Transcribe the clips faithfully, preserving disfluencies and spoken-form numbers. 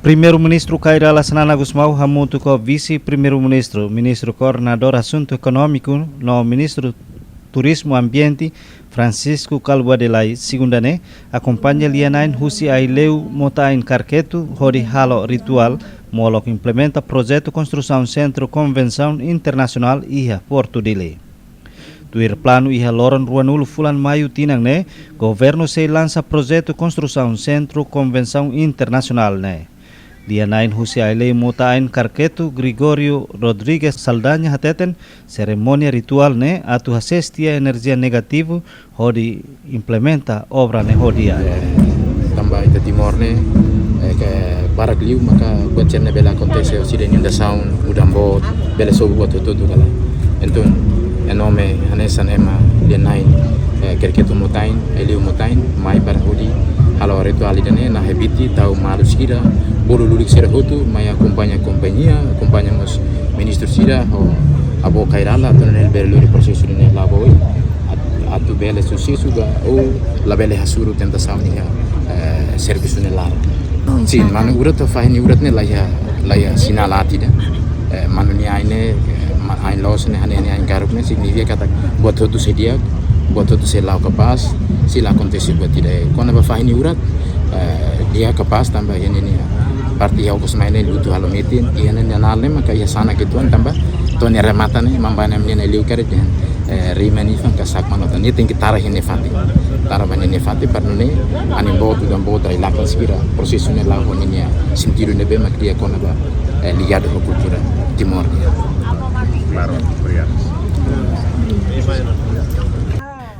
Primeiru-Ministru Kay Rala Xanana Gusmão hamutuk ho Vise-Primeiru-Ministru, Ministru Koordenadór Asuntu Ekonómiku no Ministru Turizmu Ambiente, Francisco Kalbuadi Lay, segunda ne'e akompaña lia-na'in husi Aileu Mota-Ain Karketu hodi halo rituál molok implementa projetu konstrusaun Sentru Konvensaun Internasionál iha Portu Dili. Tuir planu, iha loron ruanulu fulan Maiu tinan ne'e, governu sei lansa projetu konstrusaun Sentru Konvensaun Internasionál ne'e. Lia-na'in husi Aileu Mota-Ain Karketu, Gregorio Rodrigues Saldanha, hateten serimónia rituál ne'e atu hasees tiha enerjia negativu hodi implementa obra ne'e ho di'ak. Eh, tanba ita Timor ne'e, eh, ke barak liu maka buat sira ne'e bele akontese, sira inundasaun, udan boot, bele sobu buat hotu-hotu karik. Entaun, iha nome hanesan ema lia-na'in, eh, Karketu Mota-Ain, Aileu Mota-Ain, mai para hodi halo rituál ida-ne'e, nahe biti, tau malu sira, bolu lulik sira hotu, mai akompaña kompañia, akompaña mós ministru sira, ho avó Kay Rala, atu nune'e bele lori prosesu ne'e la'o ba oin, at-, atu bele susesu ba, ou labele hasoru tentasaun iha, eh, servisu ne'e laran. Sin, manu urat, fahi nia urat ne'e laiha, laiha sinál aat ida. Eh, manu nia ain ne'e, eh, ma-, ain loos ne'e, hanehan nia ain karuk ne'e, signifika katak buat hotu sei di'ak, buat hotu sei la'o kapás, sei la akontese buat ida. Kona-ba fahi nia urat, eh, di'ak kapás tanba iha ninia parte iha okos mai ne'e lutu halo metin, iha ninia anál ne'e maka iha sanak uitoan tanba to'o nia remata ne'e, mamba ne'e menina liu karik dehan, eh, rima nian fa'an kasak manotan. Nia tenke tara iha nia fatin. Tara ba ninia fatin para nune'e anin boot, udan boot, rai-lakan sira, prosesu ne'e la'o ho ninia sentidu ne'ebé mak di'ak kona-ba, eh, ligadu ho kultura Timor nian. Klaru, obrigadu.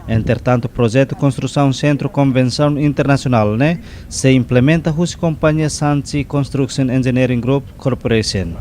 Entretantu, projetu konstrusaun Sentru Konvensaun Internasionál ne'e sei implementa husi kompañia Sanchi Construction Engineering Group Corporation.